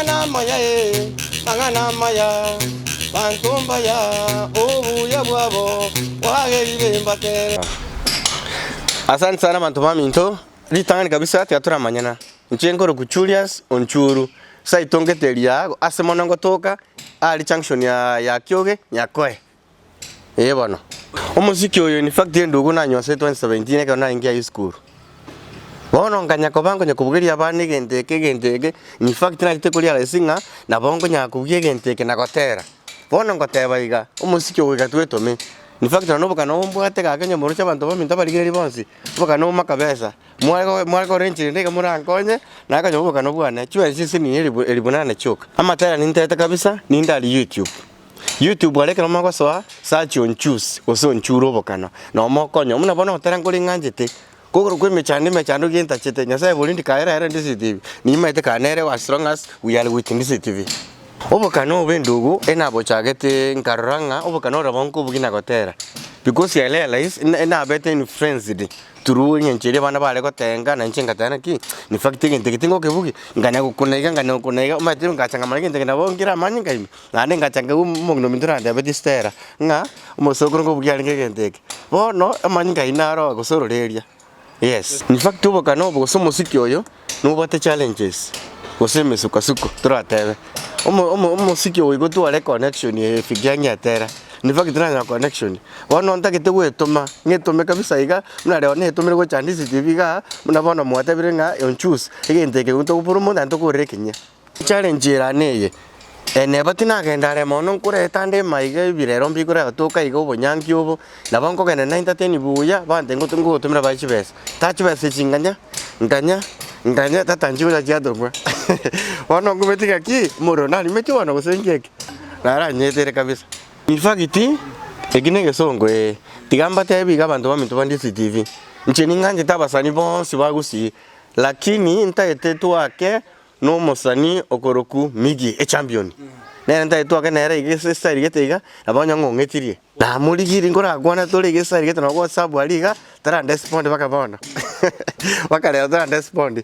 Mang'ana amaya ee, mang'ana amaya, banto mbaya, obuya bwabo bwagerire mbatere. Asante sana abanto baminto, ritang'ani kabisa tiga toramanyana, inche nkorokwa Julius Onchuru, seito ngete eria ase mono ngotoka, aria junction ya ya Kioge, Nyakoe. Ee bono. Omosiki oyo in fact endugu nanyuasete 2017 ekero narenge high school. Bono nkanya koba nkonya kobugeria abana egento eke egento eke, in fact nachete korealise ng'a nabo nkonya kobugia egento eke na gotera. Bono ngoteba iga, omosiki oyo goika twetome, in fact nonye na obokano obo mbwate gaki onye moroche abanto baminto abarigereria bonsi, obokano obo makabesa, mware go mware kore enchera ende iga morankonye, naye konyora obokano bwane, chibesa chinsinini elifu elifu nane chioka. Amatera nintete kabisa, ninde aria youtube. YouTube aria ekero mogosoa, search onchoose gose onchure obokano, nabo mokonye. Buna bono ogotera nkore ng'anchete, kogoro kwa emechando emechando gentachete, Nyasaye borindi kaye rero DCTV, nimaete kaye nere as long as we are with DCTV. Obokano obo endugu enabochagete nkarora ng'a obokano oro nabo nkobugia na gotera, because I realize nabete influenced through eng'encho eria abana bare gotenga na inche ngateba naki, in fact egento eke tingokebugia, nkanya gokuna iga nkanya gokuna iga, omanyete ngacha nkamanya egento eke nabo nkere amanyinga ime. Naende ngacha nkaigwa omong'ina ominto orantebetie Stella, ng'a omosokoro nkobugia arenge egento eke. Bono amanyinga ayio naro gose ororeria, yes. In fact obokano obo gose omosiki oyo, nobwate challenges, gose emesukasuko toratebe. Omo omo omosiki oyo igo tware econnection eye efikia ng'etera, in fact tinanyora connection. Bono ntagete goetoma, ng'etome kabisa iga, buna rero netomire gocha DCTV igaa, buna bono mwatebire ng'a onchoose, egento eke togopromote naende tokorere ekenyia. Challenge ere neye, neba tinagenda are mono nkoreta ande emaiga ebirero mbikore gotoka iga obonyanki obo, nabo nkogenda na entertain buya, bante ngoto ngogotomera bae chibesa, ta chibesa echi nganya, nganya, nganya tata nchigocha chiatomwa bono nkometi ng'aki, omorero narimeti bono gose nki eke? Naranyetere kabisa. In fact, eki na egesongo ee, tiga mbatebi iga abanto baminto ba DCTV, inche ning'anchete abasani bonsi ba Gusii, lakini ntagete twake Nomosani okorokwa Miggy echampion, nere ntagete twake nere iga ase estyle gete iga, nabo onye ng'a ong'etirie. Namorigirie nkorakwane tore iga estyle gete nabo WhatsApp aria iga, tarandespondi mpaka bono, mpaka rero tarandespondi.